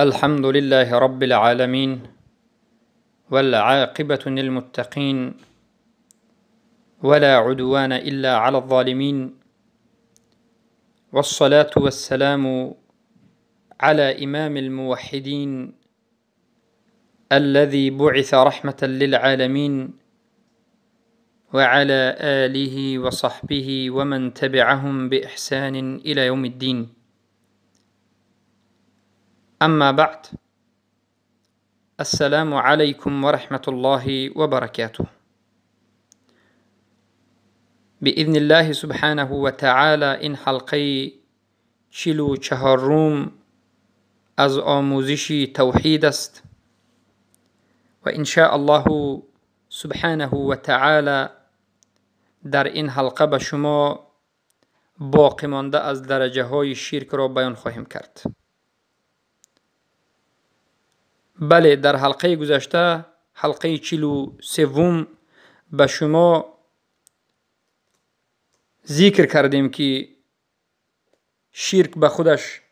الحمد لله رب العالمين والعاقبة للمتقين ولا عدوان إلا على الظالمين والصلاة والسلام على إمام الموحدين الذي بعث رحمة للعالمين وعلى آله وصحبه ومن تبعهم بإحسان إلى يوم الدين. أما بعد، السلام عليكم ورحمة الله وبركاته. بإذن الله سبحانه وتعالى این حلقه 44 از آموزش توحید است و إن شاء الله سبحانه وتعالى در این حلقه به شما باقی مانده از درجه های شرک را بیان خواهیم کرد. بله، در حلقه گذشته، حلقه 43، به شما ذکر کردیم که شرک به خودش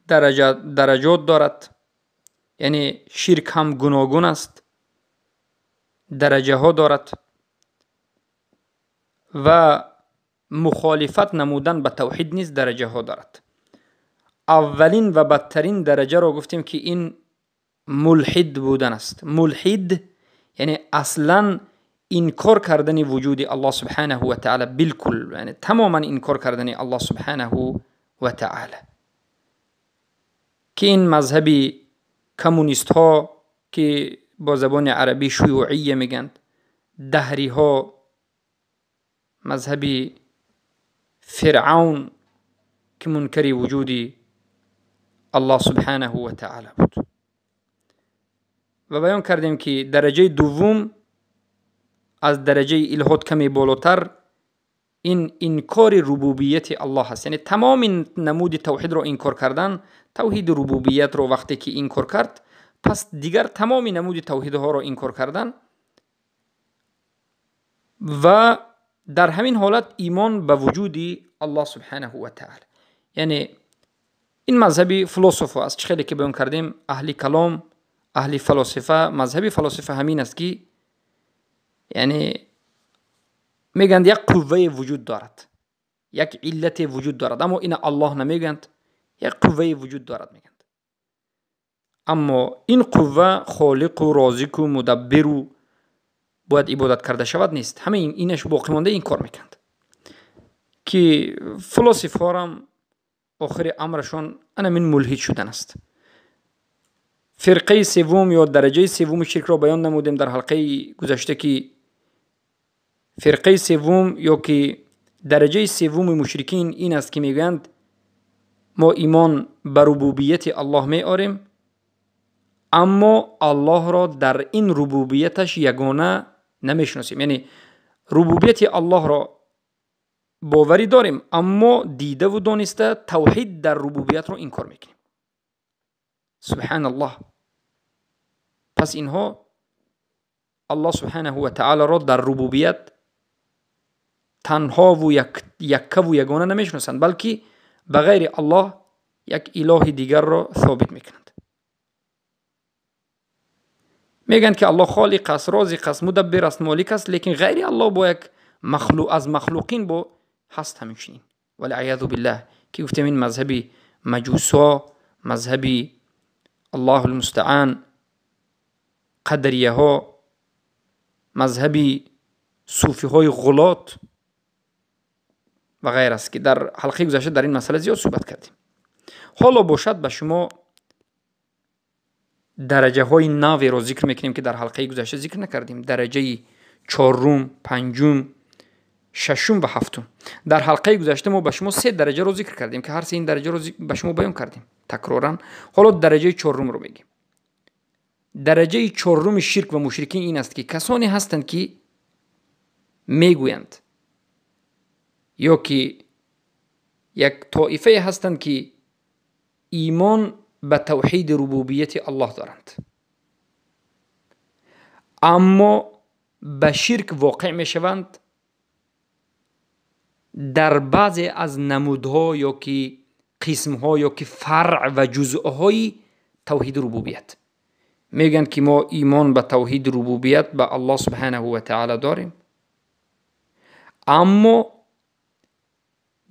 درجات دارد، یعنی شرک هم گوناگون است، درجه ها دارد و مخالفت نمودن به توحید نیز درجه ها دارد. اولین و بدترین درجه را گفتیم که این ملحد بودن است. ملحد یعنی اصلا انکار کردن وجود الله سبحانه و تعالی بالکل، یعنی تماما انکار کردن الله سبحانه و تعالی، که این مذهبی کمونیست ها که با زبان عربی شیوعیه میگند، دهری ها، مذهبی فرعون که منکر وجود الله سبحانه و تعالی بود. و بیان کردیم که درجه دوم از درجه الحاد کمی بالاتر، این انکار ربوبیت الله هست، یعنی تمام نمود توحید را انکار کردن. توحید ربوبیت را وقتی که انکار کرد، پس دیگر تمام نمود توحیدها را انکار کردن و در همین حالت ایمان به وجود الله سبحانه و تعالی. یعنی این مذهبی فلسفه است، چه خیلی که بیان کردیم اهل کلام، اهل فلسفه، مذهبی فلسفه همین است که یعنی میگند یک قوه وجود دارد، یک علت وجود دارد، اما این الله نمیگند، یک قوه وجود دارد میگند، اما این قوه خالق و رازق و مدبر و باید عبادت کرده شود نیست. همه اینش باقی مانده این کار میکند که فلسفه هم آخر امرشان انا من ملحد شدن است. فرقه سوم یا درجه سوم شرک را بیان نمودیم در حلقه گذشته که فرقه سوم یا که درجه سوم مشرکین این است که میگویند ما ایمان به ربوبیت الله می آریم، اما الله را در این ربوبیتش یگانه نمیشناسیم. یعنی ربوبیت الله را باوری داریم، اما دیده و دانسته توحید در ربوبیت را انکار میکنیم. سبحان الله. پس اینها الله سبحانه و تعالی را در ربوبیت تنها و یکه و یگانه نمیشناسند، بلکه بغیر الله یک اله دیگر را ثابت میکنند. میگن که الله خالق است، رازق است، مدبر است، مالک است، لیکن غیر الله با یک مخلوق از مخلوقین با هست همچنین. والعیاذ بالله، که گفتیم این مذهبی مجوسا، مذهبی الله المستعان قدریه ها، مذهبی صوفی های غلات و غیر است که در حلقه گذشته در این مسئله زیاد صحبت کردیم. حالا باشد به شما درجه های نوی را ذکر میکنیم که در حلقه گذشته ذکر نکردیم. درجه چهارم، پنجم، ششم و هفتم. در حلقه گذشته ما به شما 3 درجه رو ذکر کردیم که هر سه این درجه رو به شما بیان کردیم تکرارا. حالا درجه چهارم رو میگیم. درجه چهارم شرک و مشرکین این است که کسانی هستند که میگویند یا که یک طایفه هستند که ایمان به توحید ربوبیت الله دارند، اما به شرک واقع میشوند در بعضی از نمودها یا که قسمها یا که فرع و جزءهای тавҳиди рубубият. Мегӯянд ки мо имон ба тавҳиди рубубият ба Аллоҳ субҳанаҳу ва таъоло дорем, аммо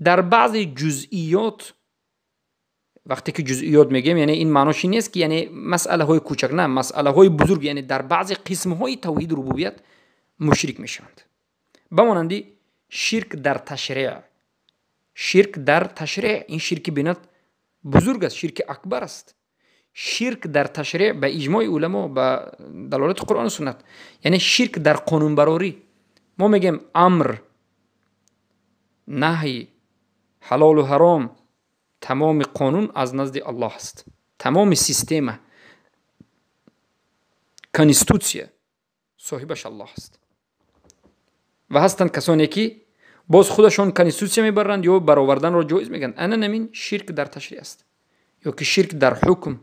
дар баъзе ҷузъиёт, вақте ки ҷузъиёт мегӯем, яъне ин маънош ин нест ки яъне масъалаҳои кӯчак, на, масъалаҳои бузург, яъне дар баъзе қисмҳои тавҳиди рубубият мушрик мешаванд. Ба монанди ширк дар ташриъ. Ширк дар ташриъ ин ширки бинат бузург аст, ширки акбар аст. Ширк дар ташриъ ба иҷмои уламо, ба далолати Қуръону суннат, яъне ширк дар қонунбарорӣ. Мо мегӯем амр, наҳй, ҳалолу ҳаром, тамоми қонун аз назди Аллоҳ аст. Тамоми система, конститутсия соҳибаш Аллоҳ аст. Ва ҳастанд касоне ки боз худашон конститутсия мебаранд ё бароварданро ҷоиз мегӯянд. Ана намин ширк дар ташриъ аст, ё ки ширк дар ҳукм.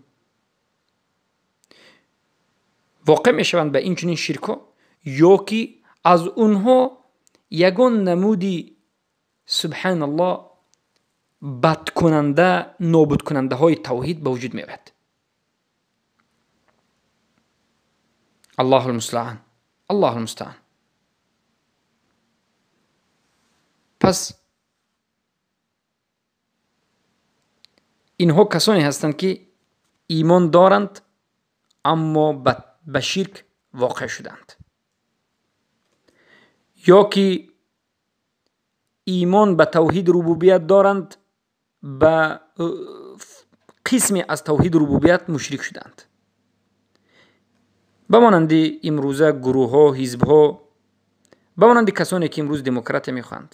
Воқеъ мешаванд ба ин чунин ширкҳо, ё ки аз онҳо ягон намуди субҳаналлоҳ бадкунанда, нобудкунандаҳои тавҳид ба вуҷуд меояд. Аллоҳу мустаан, Аллоҳу мустаан. Пас инҳо касоне ҳастанд ки имон доранд, аммо ба ширк воқеъ шуданд, ё ки имон ба тавҳиди рубубият доранд, ба қисме аз тавҳиди рубубият мушрик шуданд. Ба монанди имрӯза гурӯҳҳо, ҳизбҳо, ба монанди касоне ки имрӯз демократия мехоҳанд,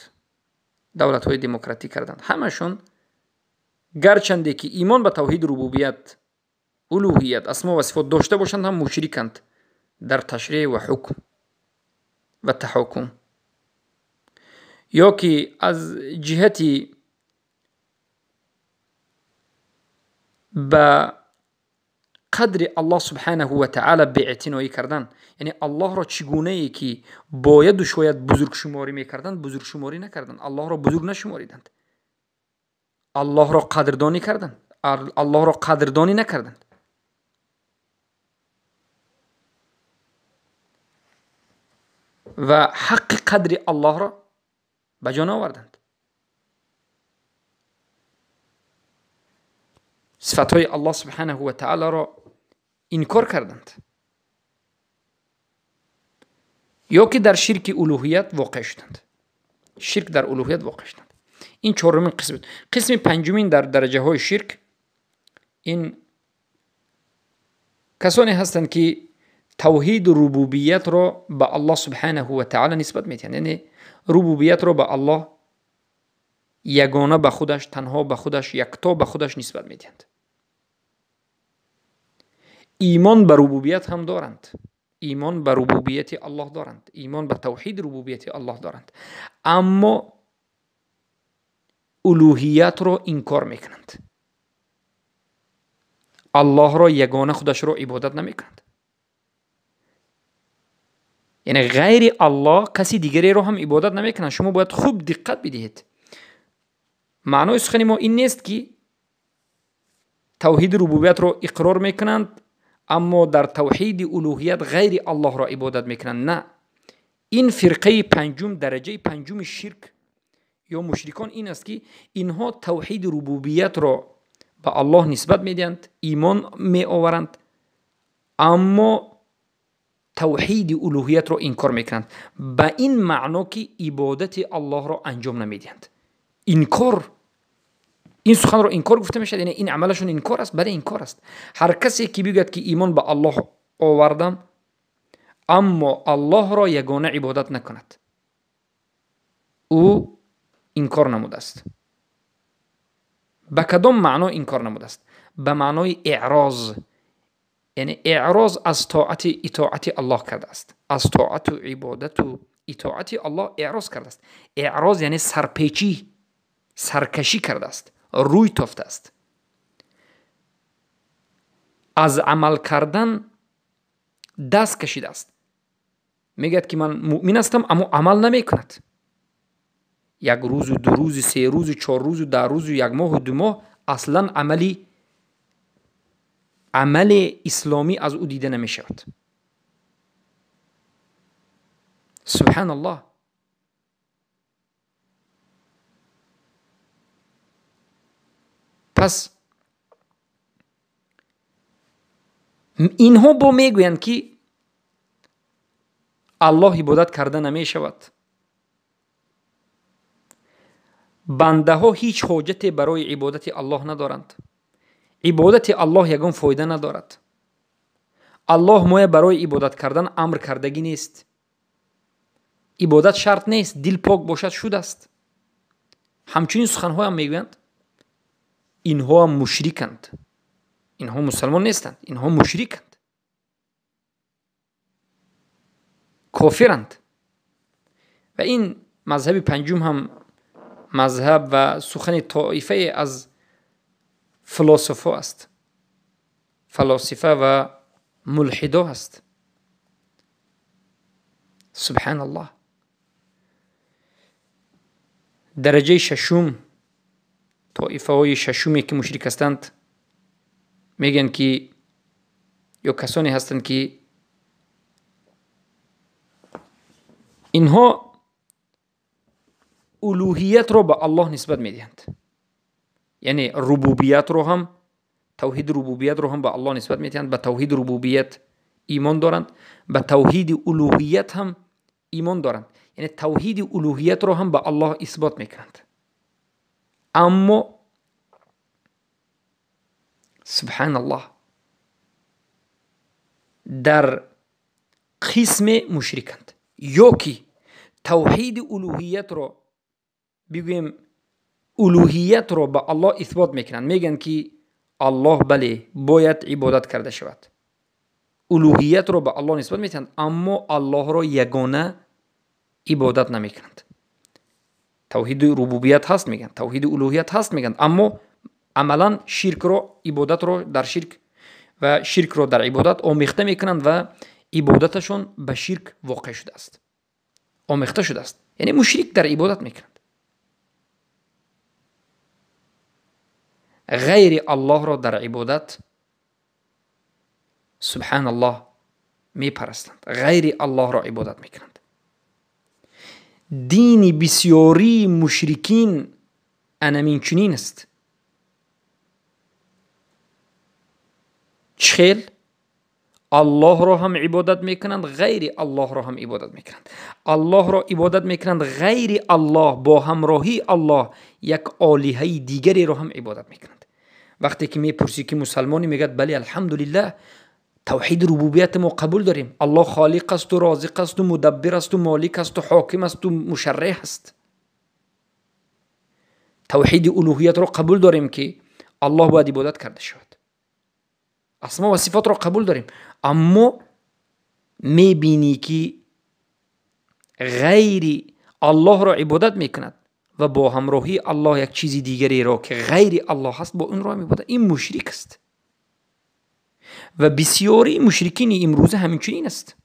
давлатҳои демократӣ карданд, ҳамашон гарчанде ки имон ба тавҳиди рубубият, улуҳият, асмо ва сифот дошта бошанд, ҳам мушриканд дар ташриъ ва ҳукм ва таҳокум, ё ки аз ҷиҳати ба қадри Аллоҳ субҳанаҳу ва таъоло беэътиноӣ кардан, яъне Аллоҳро чӣ гунае ки бояду шояд бузургшуморӣ мекарданд, бузургшуморӣ накарданд, Аллоҳро бузург нашумориданд, Аллоҳро қадрдонӣ карданд, Аллоҳро қадрдонӣ накарданд. Ва ҳаққи қадри Аллоҳро ба ҷо наоварданд. Сифатҳои Аллоҳ субҳанаҳу ва таъолоро инкор карданд, ё ки дар ширки улуҳият воқеъ шуданд. Ширк дар улуҳият воқеъ шуданд. Ин чорумин қисм буд. Қисми панҷумин дар дараҷаҳои ширк ин касоне ҳастанд ки тавҳиду рубубиятро ба Аллоҳ субҳанаҳу ва таъоло нисбат медиҳанд, яъне рубубиятро ба Аллоҳ ягона ба худаш, танҳо ба худаш, якто ба худаш нисбат медиҳанд. Имон ба рубубият ҳам доранд, имон ба рубубияти Аллоҳ доранд, имон ба тавҳиди рубубияти Аллоҳ доранд, аммо улуҳиятро инкор мекунанд. Аллоҳро ягона худашро ибодат намекунанд. Яъне ғайри Аллоҳ каси дигареро ҳам ибодат намекунанд. Шумо бояд хуб диққат бидиҳед. Маънои сухани мо ин нест ки тавҳиди рубубиятро иқрор мекунанд, аммо дар тавҳиди улуҳият ғайри Аллоҳро ибодат мекунанд. На, ин фирқаи панҷум, дараҷаи панҷуми ширк ё мушрикон ин аст ки инҳо тавҳиди рубубиятро ба Аллоҳ нисбат медиҳанд, имон меоваранд, аммо тавҳиди улуҳиятро инкор мекунанд, ба ин маъно ки ибодати Аллоҳро анҷом намедиҳанд. Инкор, ин суханро инкор гуфта мешавад, яъне ин амалашон инкор аст, бале инкор аст. Ҳар касе ки бигӯяд ки имон ба Аллоҳ овардам, аммо Аллоҳро ягона ибодат накунад, ӯ инкор намудааст. Ба кадом маъно инкор намудааст? Ба маънои эъроз, яъне эъроз аз тоати итоати Аллоҳ кардааст, аз тоату ибодату итоати Аллоҳ эъроз кардааст. Эъроз яъне сарпечӣ, саркашӣ кардааст, рӯй тофтааст. Аз амал кардан даст кашидааст. Мегӯяд ки ман муъмин ҳастам, аммо амал намекунад. Як рӯзу ду рӯзу се рӯзу чор рӯзу 10 рӯзу як моҳу 2 моҳ аслан амали исломӣ аз ӯ дида намешавад. Субҳаналлоҳ. Пас инҳо бо мегӯянд, ки Аллоҳ ибодат карда намешавад. Бандаҳо ҳеҷ ҳоҷате барои ибодати Аллоҳ надоранд. Ибодати Аллоҳ ягон фоида надорад. Аллоҳ моя барои ибодат кардан амр кардагӣ нест. Ибодат шарт нест, дил пок бошад шудааст. Ҳамчунин суханҳоям мегӯянд, инҳоам мушриканд. Инҳо мусалмон нестанд, инҳо мушриканд, кофиранд. Ва ин мазҳаби панҷум ҳам мазҳаб ва сухани тоифае аз философо аст, фалосифа ва мулҳидо аст. Субҳаналлоҳ. Дараҷаи шашум, тоифаҳои шашуме ки мушрик ҳастанд, мегӯянд ки ё касоне ҳастанд ки инҳо улуҳиятро ба Аллоҳ нисбат медиҳанд. Яъне рубубиятро ҳам, тавҳиди рубубиятро ҳам ба Аллоҳ нисбат медиҳанд, ба тавҳиди рубубият имон доранд, ба тавҳиди улуҳият ҳам имон доранд. Яъне тавҳиди улуҳиятро ҳам ба Аллоҳ исбот мекунанд. Аммо субҳаналлоҳ дар қисме мушриканд. Ё ки тавҳиди улуҳиятро бигӯем, улуҳиятро ба Аллоҳ исбот мекунанд, мегӯянд ки Аллоҳ бале бояд ибодат карда шавад. Улуҳиятро ба Аллоҳ нисбат медиҳанд, аммо Аллоҳро ягона ибодат намекунанд. Тавҳиди рубубият ҳаст мегӯянд, тавҳиди улуҳият ҳаст мегӯянд, аммо амалан ширкро, ибодатро дар ширк ва ширкро дар ибодат омехта мекунанд ва ибодаташон ба ширк воқеъ шудааст, омехта шудааст. Яъне мушрик дар ибодат мекунанд. Ғайри Аллоҳро дар ибодат субҳаналлоҳ мепарастанд, ғайри Аллоҳро ибодат мекунанд. Дини бисёрии мушрикин анамин чунин аст. Чӣ хел? Аллоҳро ҳам ибодат мекунанд, ғайри Аллоҳро ҳам ибодат мекунанд. Аллоҳро ибодат мекунанд, ғайри Аллоҳ бо ҳамроҳии Аллоҳ як олиҳаи дигареро ҳам ибодат мекунанд. Вақте ки мепурсӣ ки мусалмонӣ, мегӯяд бале, алҳамдулиллаҳ, тавҳиди рубубияти мо қабул дорем. Аллоҳ холиқ асту розиқ асту мудаббир асту молик асту ҳоким асту мушарреҳ аст. Тавҳиди улуҳиятро қабул дорем ки Аллоҳ бояд ибодат карда шавад. Асмо ва сифотро қабул дорем, аммо мебинӣ ки ғайри Аллоҳро ибодат мекунад ва бо ҳамроҳии Аллоҳ як чизи дигареро ки ғайри Аллоҳ ҳаст бо онро ҳам ибодат. Ин мушрик аст. Ва бисёрии мушрикини имрӯза ҳамин чунин аст.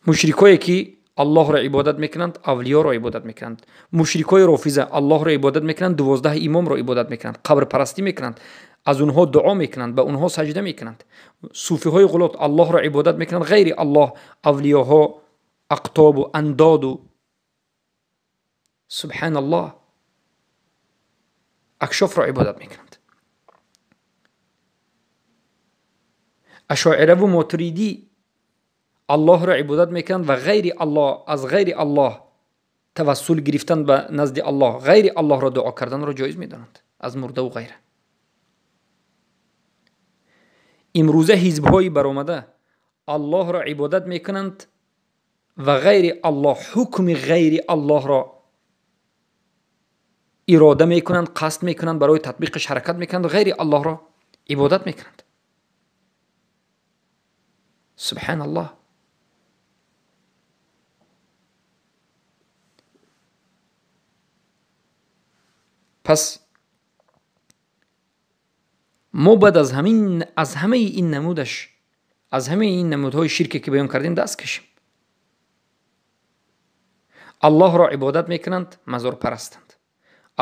Мушрикое ки Аллоҳро ибодат мекунанд, авлиёро ибодат мекунанд. Мушрикои рофиза Аллоҳро ибодат мекунанд, 12 имомро ибодат мекунанд, қабрпарастӣ мекунанд, аз онҳо дуо мекунанд, ба онҳо саҷда мекунанд. Суфиҳои ғулот Аллоҳро ибодат мекунанд, ғайри Аллоҳ авлиёҳо, ақтобу андоду субҳаналлоҳ акшофро ибодат мекунанд. Ашоираву мотуридӣ Аллоҳро ибодат мекунанд ва ғайри Аллоҳ, аз ғайри Аллоҳ тавассул гирифтан ба назди Аллоҳ, ғайри Аллоҳро дуо карданро ҷоиз медонанд аз мурдаву ғайра. Имрӯза ҳизбҳои баромада Аллоҳро ибодат мекунанд ва ғайри Аллоҳ, ҳукми ғайри Аллоҳро ирода мекунанд, қасд мекунанд, барои татбиқаш ҳаракат мекунанд, ғайри Аллоҳро ибодат мекунанд. Субҳаналлоҳ. Пас мо баъд аз ҳамаи ин намудаш, аз ҳамаи ин намудҳои ширке ки баён кардем даст кашем. Аллоҳро ибодат мекунанд, мазорпарастанд.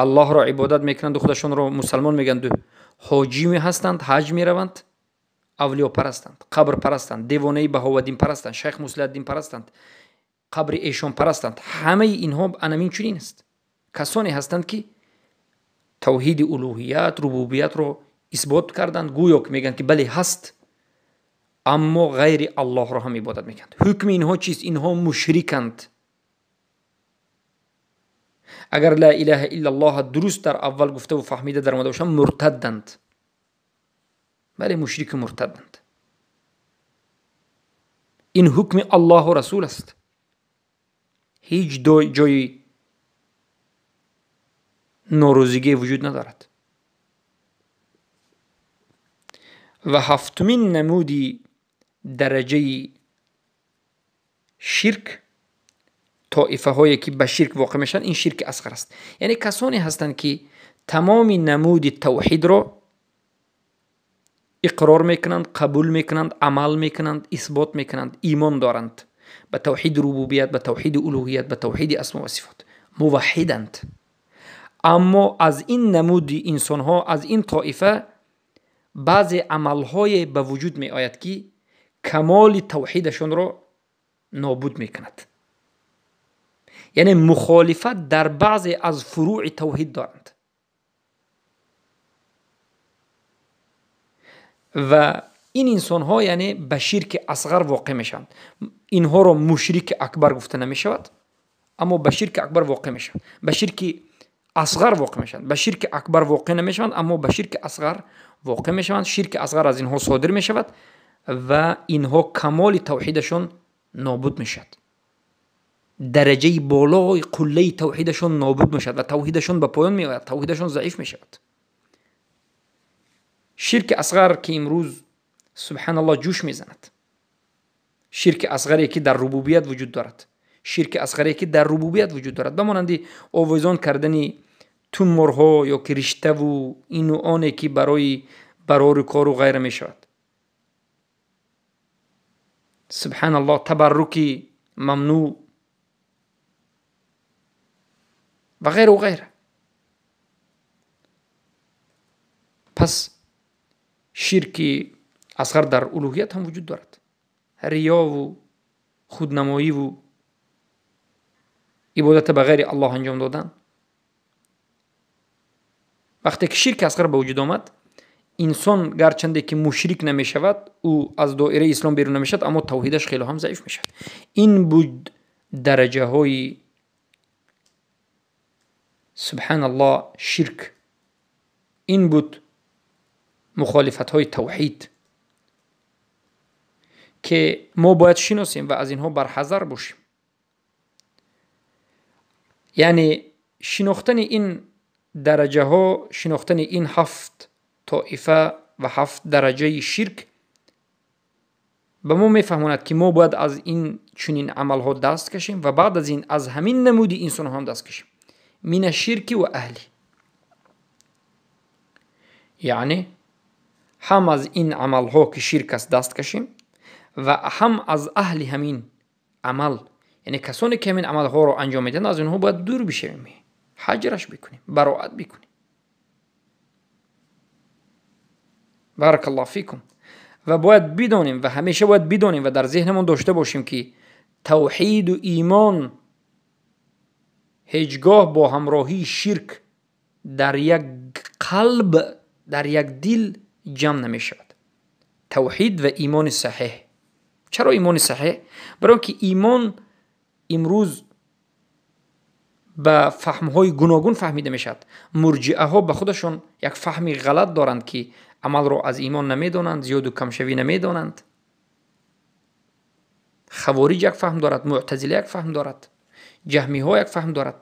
Аллоҳро ибодат мекунанд, худашонро мусалмон мегӯянд, ҳоҷӣ ҳастанд, ҳаҷ мераванд, авлиёпарастанд, қабрпарастанд, девонаи баҳоваддинпарастанд, шайх муслиҳаддинпарастанд, қабри эшонпарастанд. Ҳамаи инҳо анамин чунин аст. Касоне ҳастанд, ки тавҳиди улӯҳият, рубубиятро исбот карданд, гӯё ки мегӯянд, ки бале ҳаст, аммо ғайри Аллоҳро ҳам ибодат мекунанд. Ҳукми инҳо чист? Инҳо мушриканд. Агар ла илаҳа иллаллоҳ дуруст дар аввал гуфтаву фаҳмида даромада бошанд, муртадданд. Бале, мушрику муртадданд. Ин ҳукми Аллоҳу расул аст. Ҳеҷ ҷои норозигӣ вуҷуд надорад. Ва ҳафтумин намуди дараҷаи ширк, тоифаҳое ки ба ширк воқеъ мешаванд, ин ширки асғар аст. Яъне касоне ҳастанд, ки тамоми намуди тавҳидро иқрор мекунанд, қабул мекунанд, амал мекунанд, исбот мекунанд, имон доранд ба тавҳиди рубубият, ба тавҳиди улӯҳият, ба тавҳиди асмо ва сифот, муваҳҳиданд. Аммо аз ин намуди инсонҳо, аз ин тоифа баъзе амалҳое ба вуҷуд меояд, ки камоли тавҳидашонро нобуд мекунад. Яъне мухолифат дар баъзе аз фурӯи тавҳид доранд ва ин инсонҳо яъне ба ширки асғар воқеъ мешаванд. Инҳоро мушрики акбар гуфта намешавад, аммо ба ширки акбар воқеъ мешаванд, ба ширки асғар воқеъ мешаванд, ба ширки акбар воқеъ намешаванд, аммо ба ширки асғар воқеъ мешаванд. Ширки асғар аз инҳо содир мешавад ва инҳо камоли тавҳидашон нобуд мешавад. Дараҷаи болои қуллаи тавҳидашон нобуд мешавад ва тавҳидашон ба поён меояд, тавҳидашон заиф мешавад. Ширки асғар ки имрӯз субҳаналлоҳ ҷӯш мезанад, ширки асғаре ки дар рубубият вуҷуд дорад, ширки асғаре ки дар рубубият вуҷуд дорад, ба монанди овезон кардани туморҳо ё ки риштаву ину оне ки барои барору кору ғайра мешавад. Субҳаналлоҳ, табарруки мамнӯъ ва ғайру ғайра. Пас ширки асғар дар улӯҳият ҳам вуҷуд дорад. Риёву худнамоиву ибодата ба ғайри Аллоҳ анҷом додан. Вақте ки ширки асғар ба вуҷуд омад, инсон гарчанде ки мушрик намешавад, ӯ аз доираи ислом берун намешавад, аммо тавҳидаш хеле ҳам заиф мешавад. Ин буд дараҷаҳои субҳаналлоҳ ширк, ин буд мухолифатҳои тавҳид, ки мо бояд шиносем ва аз инҳо барҳазар бошем. Яъне шинохтани ин дараҷаҳо, шинохтани ин ҳафт тоифа ва ҳафт дараҷаи ширк ба мо мефаҳмонад, ки мо бояд аз ин чунин амалҳо даст кашем ва баъд аз ин аз ҳамин намуди инсонҳо ҳам даст кашем. Мина ширки ва аҳли, яъне ҳам аз ин амалҳо ки ширк аст даст кашем ва ҳам аз аҳли ҳамин амал, яъне касоне ки ҳамин амалҳоро анҷом медиҳанд, аз онҳо бояд дур бишавем, ҳаҷраш бикунем, бароат бикунем. Баракаллоҳу фикум. Ва бояд бидонем ва ҳамеша бояд бидонем ва дар зеҳнамон дошта бошем, ки тавҳиду имон ҳеҷ гоҳ бо ҳамроҳии ширк дар як қалб, дар як дил ҷамъ намешавад. Тавҳид ва имони саҳеҳ. Чаро имони саҳеҳ? Барои он ки имон имрӯз ба фаҳмҳои гуногун фаҳмида мешавад. Мурҷиаҳо ба худашон як фаҳми ғалат доранд, ки амалро аз имон намедонанд, зиёду камшавӣ намедонанд. Хавориҷ як фаҳм дорад, муътазила як фаҳм дорад, ҷаҳмиҳо як фаҳм дорад.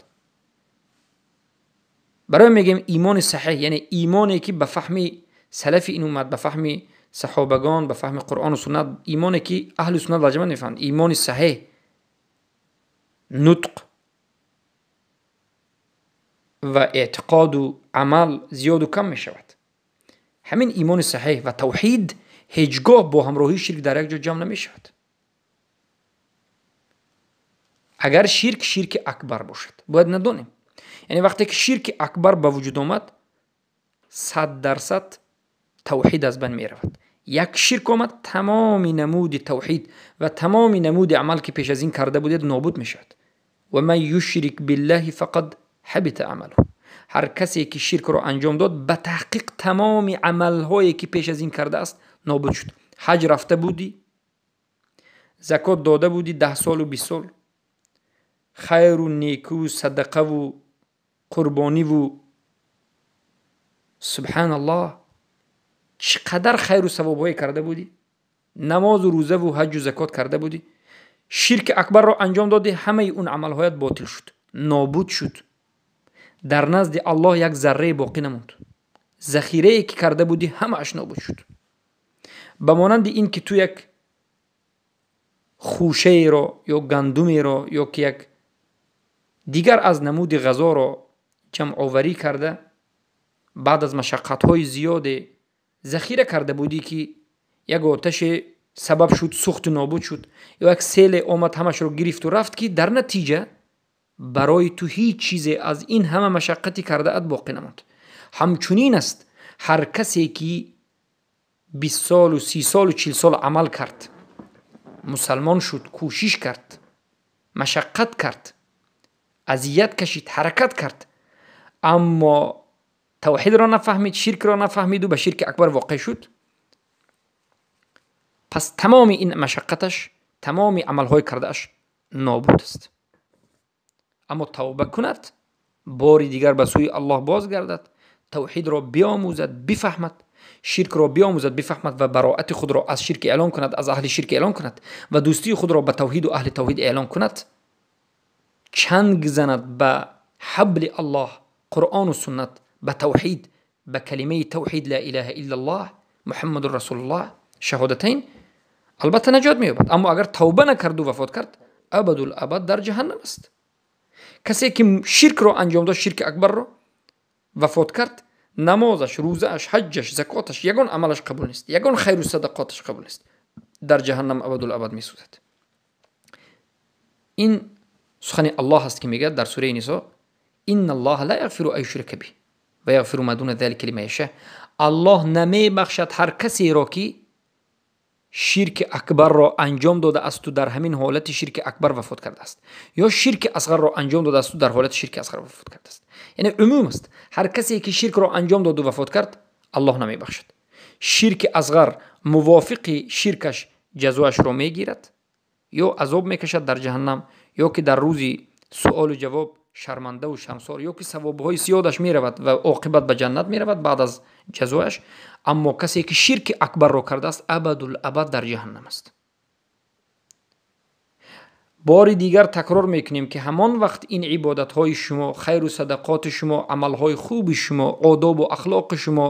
Барои мегӯем имони саҳеҳ, яъне имоне ки ба фаҳми салафи ин уммат, ба фаҳми саҳобагон, ба фаҳми қуръону суннат, имоне ки аҳли суннат ва ҷамоат мефаҳманд, имони саҳеҳ нутқ ва эътиқоду амал зиёду кам мешавад. Ҳамин имони саҳеҳ ва тавҳид ҳеҷ гоҳ бо ҳамроҳии ширк дар як ҷо ҷамъ намешавад. Агар ширк ширки акбар бошад, бояд надонем. Яъне вақте ки ширки акбар ба вуҷуд омад, 100% тавҳид аз байн меравад. Як ширк омад, тамоми намуди тавҳид ва тамоми намуди амал ки пеш аз ин карда будед нобуд мешавад. Ва ман юшрик биллаҳи фақад ҳабита амалуҳ. Ҳар касе ки ширкро анҷом дод, ба таҳқиқ тамоми амалҳое ки пеш аз ин кардааст нобуд шуд. Ҳаҷ рафта будӣ, закот дода будӣ 10 солу 20 сол, хайру некуву садақаву қурбониву, субҳаналлоҳ, чӣ қадар хайру савобҳое карда будӣ, намозу рӯзаву ҳаҷу закот карда будӣ, ширки акбарро анҷом додӣ, ҳамаи он амалҳоят ботил шуд, нобуд шуд. Дар назди Аллоҳ як заррае боқӣ намонд. Захирае ки карда будӣ ҳамааш нобуд шуд. Ба монанди ин ки ту як хӯшаеро ё гандумеро ё ки як дигар аз намуди ғазоро ҷамъоварӣ карда, баъд аз машаққатҳои зиёде захира карда будӣ, ки як оташе сабаб шуд, сӯхту нобуд шуд, ё як селе омад ҳамашро гирифту рафт, ки дар натиҷа барои ту ҳеҷ чизе аз ин ҳама машаққати кардаат боқӣ намонд. Ҳамчунин аст ҳар касе ки 20 солу 30 солу 40 сол амал кард, мусалмон шуд, кӯшиш кард, машаққат кард, азият кашид, ҳаракат кард, аммо тавҳидро нафаҳмид, ширкро нафаҳмиду ба ширки акбар воқеъ шуд, пас тамоми ин машаққаташ, тамоми амалҳои кардааш нобуд аст. Аммо тавба кунад, бори дигар ба сӯи Аллоҳ бозгардад, тавҳидро биомӯзад, бифаҳмад, ширкро биомӯзад, бифаҳмад ва бароати худро аз ширк эълон кунад, аз аҳли ширк эълон кунад ва дӯстии худро ба тавҳиду аҳли тавҳид эълон кунад, чанг занад ба ҳабли Аллоҳ, Қуръону суннат, ба тавҳид, ба калимаи тавҳид ла илаҳа иллаллоҳ муҳаммадун расулуллоҳ, шаҳодатайн, албатта наҷот меёбад. Аммо агар тавба накарду вафот кард, абадул абад дар ҷаҳаннам аст. Касе ки ширкро анҷом дод, ширки акбарро, вафот кард, намозаш, рӯзааш, ҳаҷҷаш, закоташ, ягон амалаш қабул нест, ягон хайру садақоташ қабул нест, дар ҷаҳаннам абадул абад месӯзад. Ин сухани Аллоҳ аст ки мегӯяд дар сураи Нисо: инна Аллоҳа ла яғфиру ан юшрака биҳ ва яғфиру ма дуна залика лиман яша. Аллоҳ намебахшад ҳар касеро ки ширки акбарро анҷом додаасту дар ҳамин ҳолати ширки акбар вафот кардааст, ё ширки асғарро анҷом додаасту дар ҳолати ширки асғар вафот кардааст. Яъне умум аст, ҳар касе ки ширкро анҷом доду вафот кард, Аллоҳ намебахшад. Ширки асғар мувофиқи ширкаш ҷазоашро мегирад, ё азоб мекашад дар ҷаҳаннам, ё ки дар рӯзи суолу ҷавоб шармандаву шармсор, ё ки савобҳои зиёдаш меравад ва оқибат ба ҷаннат меравад баъд аз ҷазояш. Аммо касе ки ширки акбарро кардааст, абадул абад дар ҷаҳаннам аст. Бори дигар такрор мекунем ки ҳамон вақт ин ибодатҳои шумо, хайру садақоти шумо, амалҳои хуби шумо, одобу ахлоқи шумо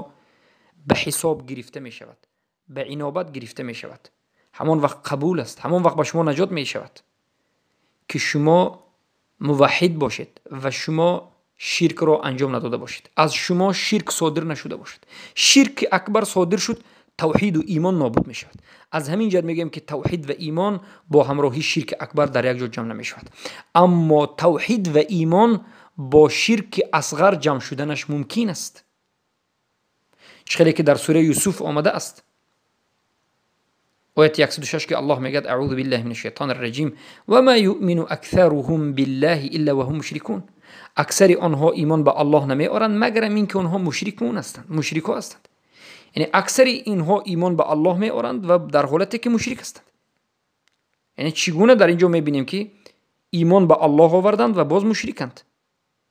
ба ҳисоб гирифта мешавад, ба инобат гирифта мешавад. Ҳамон вақт қабул аст, ҳамон вақт ба шумо наҷот мешавад ки шумо муваҳҳид бошед ва шумо ширкро анҷом надода бошед, аз шумо ширк содир нашуда бошад. Ширки акбар содир шуд, тавҳиду имон нобуд мешавад. Аз ҳамин ҷиҳат мегӯем ки тавҳид ва имон бо ҳамроҳии ширки акбар дар як ҷо ҷамъ намешавад. Аммо тавҳид ва имон бо ширки асғар ҷамъ шуданаш мумкин аст. Чӣ хеле ки дар сураи Юсуф омада аст, ояти 106, ки Аллоҳ мегӯяд: аъузу биллаҳи мин ашшайтони рраҷим, ва ма юъмину аксаруҳум биллаҳи илла ва ҳум мушрикун. Аксари онҳо имон ба Аллоҳ намеоранд, магарам ин ки онҳо мушрикун ҳастанд, мушрико ҳастанд. Яъне аксари инҳо имон ба Аллоҳ меоранд ва дар ҳолате ки мушрик ҳастанд. Яъне чӣ гуна дар ин ҷо мебинем ки имон ба Аллоҳ оварданд ва боз мушриканд?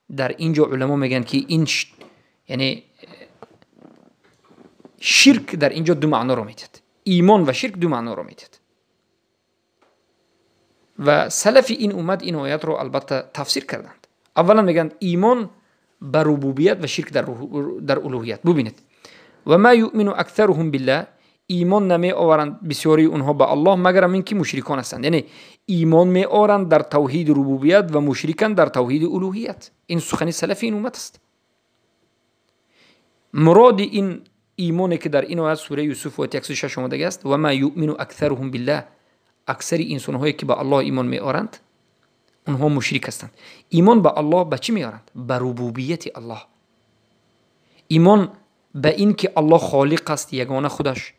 Дар ин ҷо уламо мегӯянд ки ин яъне ширк дар ин ҷо ду маъноро медиҳад. Имон ва ширк ду маъноро медиҳад. Ва салафи ин уммат ин оятро албатта тафсир карданд. Аввалан мегӯянд имон ба рубубият ва ширк дар улуҳият. Бубинед, ва ма юъмину аксаруҳум биллаҳ, имон намеоваранд бисёрии онҳо ба Аллоҳ, магарам ин ки мушрикон ҳастанд. Яъне имон меоранд дар тавҳиди рубубият ва мушриканд дар тавҳиди улуҳият. Ин сухани салафи ин уммат аст. Муроди ин имоне ки дар ин оят сураи Юсуф ояти 106 омадагӣ аст, ва ма юъмину аксаруҳум биллаҳ, аксари инсонҳое ки ба Аллоҳ имон меоранд, Онҳо мушрик ҳастанд. Имон ба Аллоҳ ба чӣ меоранд? Ба рубубияти Аллоҳ. Имон ба ин ки Аллоҳ холиқ аст, ягона худаш,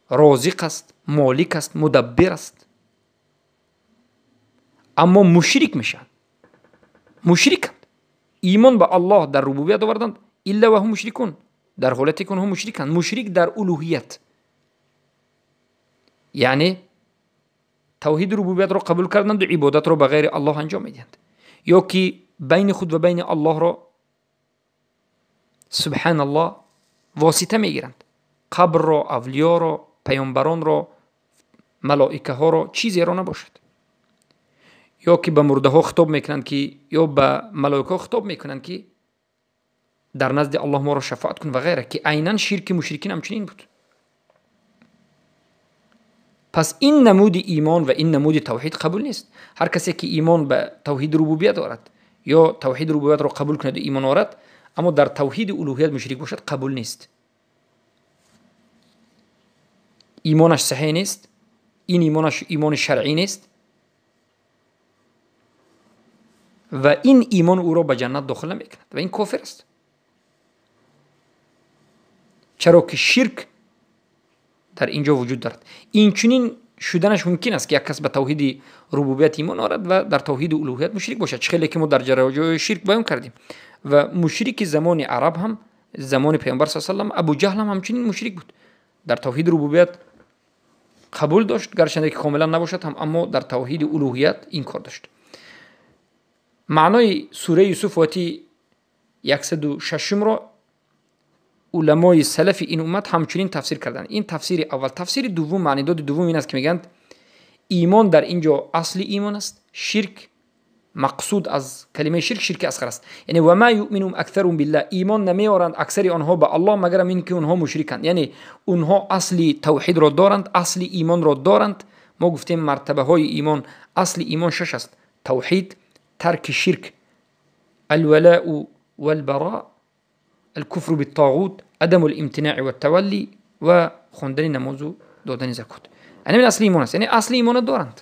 розиқ аст, молик аст, мудаббир аст. Аммо мушрик мешаванд. Мушриканд. Имон ба Аллоҳ дар рубубият оварданд, илла ва ҳум мушрикун. Дар ҳолате ки онҳо мушриканд. Мушрик дар улуҳият. Яъне тавҳиди рубубиятро қабул карданду ибодатро ба ғайри Аллоҳ анҷом медиҳанд. Ё ки байни худ ва байни Аллоҳро субҳаналлоҳ восита мегиранд. Қабрро, авлиёро, паёмбаронро, малоикаҳоро, чизеро набошад. Ё ки ба мурдаҳо хитоб мекунанд ки ё ба малоикаҳо хитоб мекунанд ки дар назди Аллоҳ моро шафоат кун ва ғайра, ки айнан ширки мушрикин ҳамчунин буд. Пас ин намуди имон ва ин намуди тавҳид қабул нест. Ҳар касе ки имон ба тавҳиди рубубият дорад ё тавҳиди рубубиятро қабул кунад ва имон орад, аммо дар тавҳиди улуҳият мушрик бошад, қабул нест. Имонаш саҳеҳ нест, ин имонаш имони шаръӣ нест ва ин имон ӯро ба ҷаннат дохил намекунад ва ин кофир аст. Чаро ки ширк дар инҷо вуҷуд дорад. Инчунин шуданаш мумкин аст ки як кас ба тавҳиди рубубият имон орад ва дар тавҳиди улуҳият мушрик бошад, чӣ хеле ки мо дар ҷараёни ширк баён кардем. Ва мушрики замони араб ҳам, замони паёмбар саллаллоҳу алайҳи васаллам, Абу Ҷаҳл ҳам ҳамчунин мушрик буд. Дар тавҳиди рубубият қабул дошт, гарчанде ки комилан набошад ҳам, аммо дар тавҳиди улуҳият инкор дошт. Маънои сураи Юсуф ояти 106-ро уламои салафи ин уммат ҳамчунин тафсир карданд. Ин тафсири аввал. Тафсири дуввум, маънидоди дуввум ин аст ки мегӯянд имон дар ин ҷо асли имон аст, ширк мақсуд аз калимаи ширк ширки асғар аст. Яъне ва ма юъминум аксарум биллаҳ, имон намеоранд аксари онҳо ба Аллоҳ магарам ин ки онҳо мушриканд. Яъне онҳо асли тавҳидро доранд, асли имонро доранд. Мо гуфтем мартабаҳои имон, асли имон шаш аст: тавҳид, тарки ширк, алвалаъу валбаро, الكفر بالطاغوت، عدم الامتناع والتولي و خوندن نماز و دادن زکات. یعنی من اصل ایمان است. یعنی اصل ایمان دارند.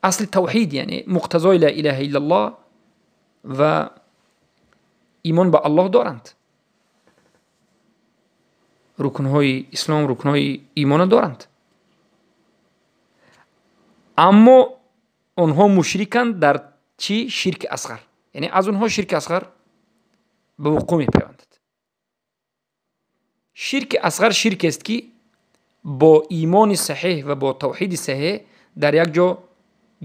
اصل توحید، یعنی مقتضای لا اله الا الله و ایمان به الله دارند. رکنهای اسلام، رکنهای ایمان دارند. اما آنها مشرکند در چی؟ شرک اصغر. یعنی از آنها شرک اصغر به وقوع میپیوندد. شرک اصغر شرک است که با ایمان صحیح و با توحید صحیح در یک جا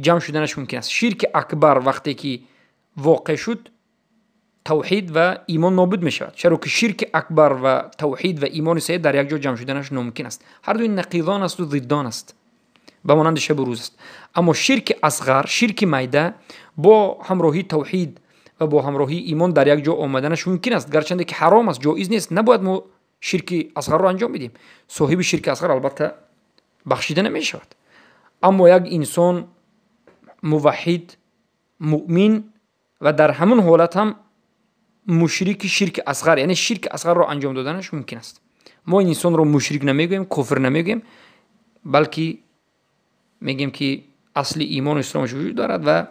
جمع شدنش ممکن است. شرک اکبر وقتی که واقع شد، توحید و ایمان نابود می شود. چرا که شرک اکبر و توحید و ایمان صحیح در یک جا جمع شدنش ناممکن است. هر دو نقیضان است و ضدان است، به مانند شب و روز است. اما شرک اصغر، شرک میده، با همراهی توحید و با همراهی ایمان در یک جا آمدنش ممکن است، گرچنده که حرام است، جایز نیست. نباید ما شرک اصغر را انجام بدیم. صاحب شرک اصغر البته بخشیده نمی شود. اما یک انسان موحد، مؤمن و در همون حالت هم مشرک شرک اصغر، یعنی شرک اصغر را انجام دادنش ممکن است. ما این انسان را مشرک نمیگوییم، کفر نمیگوییم، بلکه میگیم که اصل ایمان و اسلامش وجود دارد و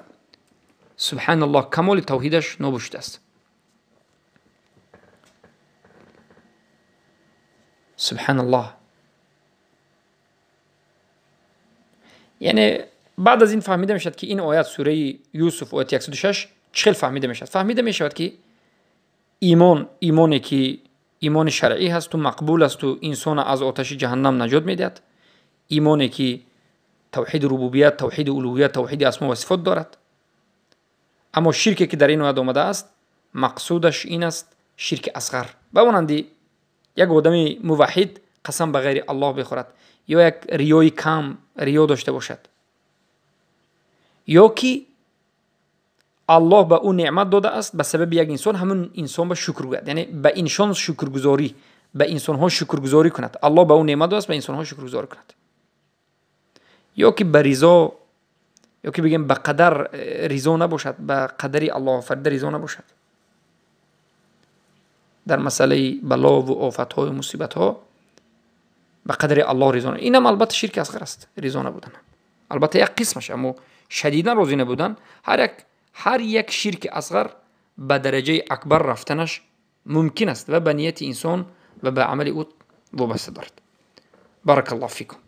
سبحان الله کمال توحیدش نابود شده است. سبحان الله. یعنی بعد از این فهمیده میشد که این آیت سوره یوسف آیت 106 چه فهمیده میشد؟ فهمیده میشود که ایمان، ایمانی که ایمان شرعی هست و مقبول است و انسان از آتش جهنم نجات میدهد، ایمانی که توحید ربوبیت، توحید الوهیت، توحید اسما و صفات دارد. اما شرکی که در این آیت آمده است مقصودش این است شرک اصغر. به مانند یک آدم موحد قسم به غیر الله بخورد یا یک ریای کم ریا داشته باشد، یا که الله به او نعمت داده است به سبب یک انسان، همون انسان به شکر گوید، یعنی به انسان شکرگزاری، به انسانها شکرگزاری کند. الله به او نعمت داده است، به انسانها شکرگزاری کند. یا که به رضا، یا که بگیم به قدر رضا نباشد، به قدر الله فرد رضا نباشد. در مسئله بلا و آفت‌ها و مصیبت‌ها به قدر الله رضا. اینم البته شرک اصغر است، رضا نبودن. البته یک قسمش، اما шадидан розӣ набудан, ҳар як ширки асғар ба дараҷаи акбар рафтанаш мумкин аст ва ба нияти инсон ва ба амали ӯ вобаста дорад. Баракаллоҳу фикум.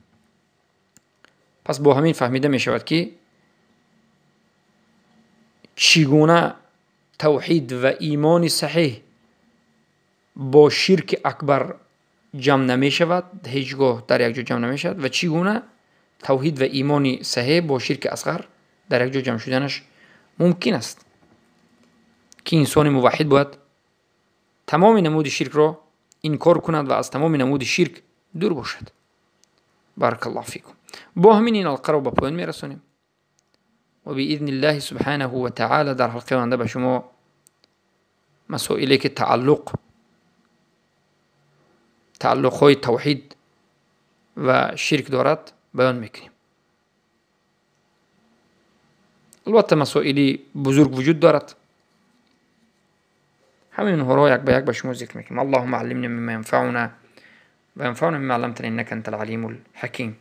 Пас бо ҳамин фаҳмида мешавад, ки чӣ гуна тавҳид ва имони саҳеҳ бо ширки акбар ҷамъ намешавад, ҳеҷ гоҳ дар як ҷо ҷамъ намешавад, ва чӣ гуна тавҳид ва имони саҳеҳ бо ширки асғар дар як ҷо ҷамъ шуданаш мумкин аст, ки инсони муваҳҳид бояд тамоми намуди ширкро инкор кунад ва аз тамоми намуди ширк дур бошад. Баракаллоҳу фикум. Бо ҳамин ин ҳалқаро ба поён мерасонем ва биизни Аллоҳи субҳанаҳу ва таъоло дар ҳалқаи оянда ба шумо масоиле ки тааллуқҳои тавҳид ва ширк дорад баён мекунем. Албатта, масоили бузург вуҷуд дорад, ҳамин онҳоро як ба як ба шумо зикр мекунем. Аллоҳумма аллимна мимма янфауна ва янфауна мимма алламтана иннака антал алимул ҳаким.